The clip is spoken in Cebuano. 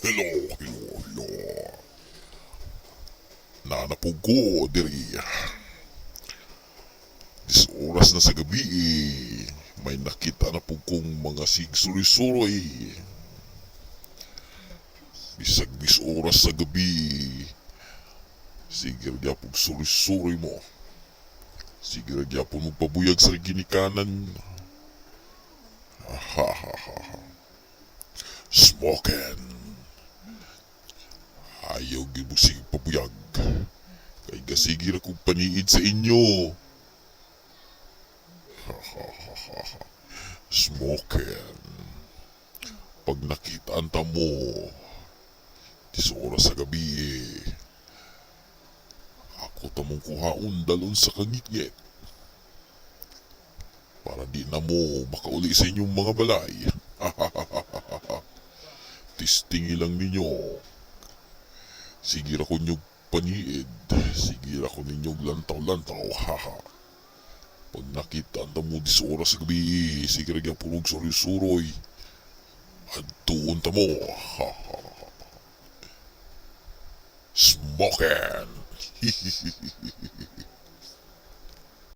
Hello, hello, hello. Naa na pud ko diri. Dis oras na sa gabi eh. May nakita na pud kong mga sigsuroy-suroy. Bisag dis oras sa gabi. Sige ra gyapon suroy-suroy mo. Sige ra gyapon mo pabuyag sa ginikanan. Ha ha ha ha. Smoking. Ayaw gyud mo sige pabuyag. Kay gasige ra kong paniid sa inyo. Ha ha ha ha ha. Smoking. Pag nakita ta mo, dis oras sa gabi eh. Ako ta mong kuhaon dalon sa kangitngit. Para di na mo makauli sa inyong mga balay. Testingi lang ninyo. Sige ra ko ninyong paniid. Sige ra ko ninyong lantaw-lantaw. Haha. Pag nakita ta mo dis oras sa gabi, sige ra gyapon og suroy-suroy. Adtuon ta mo. Ha ha ha. Smoking!